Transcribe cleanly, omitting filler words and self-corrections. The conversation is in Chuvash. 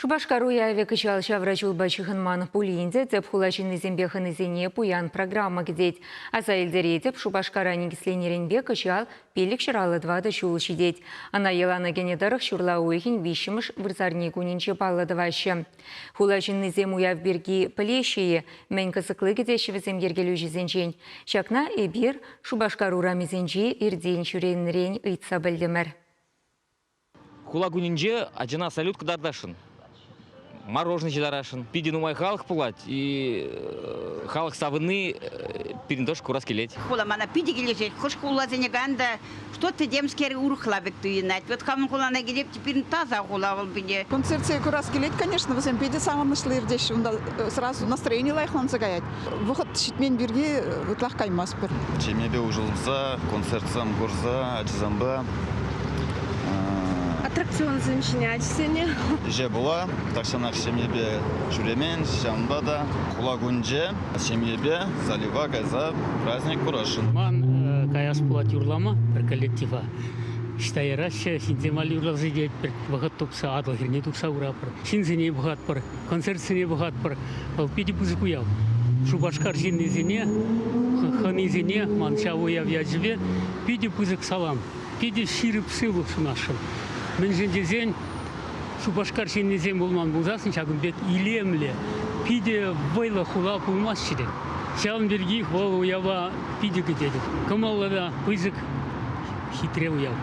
Шупашкар уявӗ кӑҫал ҫавра ҫулпа ҫыхӑнман пулин те тӗп хула ҫыннисемпе хӑнисене пуян программа кӗтет. Аса илтеретӗп, Шупашкара никӗсленӗренпе кӑҫал 554 ҫул ҫитет. Ӑна йӑлана кӗнӗ тӑрӑх ҫурла уйӑхӗн виҫҫӗмӗш вырсарни кунӗнче паллӑ тӑваҫҫӗ. Хула ҫыннисем уяв пирки пӗлеҫҫӗ-и? Мӗн кӑсӑкли кӗтеҫҫӗ вӗсем йӗркелӳҫӗсенчен? Ҫакна эпир Шупашкар урамӗсенче иртен-ҫӳренрен ыйтса пӗлтӗмӗр. Хула кунӗнче ачана салют кӑтартасшӑн, мороженое ҫытарасшӑн. Питӗ нумай халӑх пулать, и халӑх савӑнни пирӗн тоже курас килет. Хула мана питӗ килӗшет. Хӑш хуласене каян та что-то темскер урӑхла пек туйӑнать. Вот хамӑн хулана килеп те пирӗн таса хула вӑл питӗ. Концертсене курас килет, конечно, вӗсем питӗ савӑнӑҫлӑ иртеҫҫӗ. Унта сразу настроени лайӑхланса каять. Вӑхӑт ҫитмен пирки ытлах каймастпӑр. Ҫемьепе уҫӑлса, концертсем курса, ачасемпе Аттракционсем ҫине ачасене. Ӗҫе пула тахҫанах ҫемьепе ҫӳремен, ҫавӑнпа та хула кунӗнче ҫемьепе залива кайса праздник курасшӑн. Ман каяс пулать юрлама пӗр коллектива. Ӑҫта яраҫҫӗ, ҫынсем валли юрласа ҫитетпӗр. Вӑхӑт тупса Атӑл хӗрне тухса куратпӑр. Ҫынсене пӑхатпӑр, концертсене пӑхатпӑр. Вӑл питӗ пысӑк уяв. Шупашкар ҫыннисене, хӑнисене ман ҫав уяв ячӗпе питӗ пысӑк салам, питӗ ҫирӗп сывлӑх сунасшӑн. Мӗншӗн тесен Шупашкар ҫыннисем пулман пулсассӑн ҫакӑн пек илемлӗ, питӗ вӑйлӑ хула пулмастчӗ те. Ҫавӑн пирки вӑл уява питӗ кӗтетӗп. Кӑмӑллӑ та пысӑк, хитре уяв.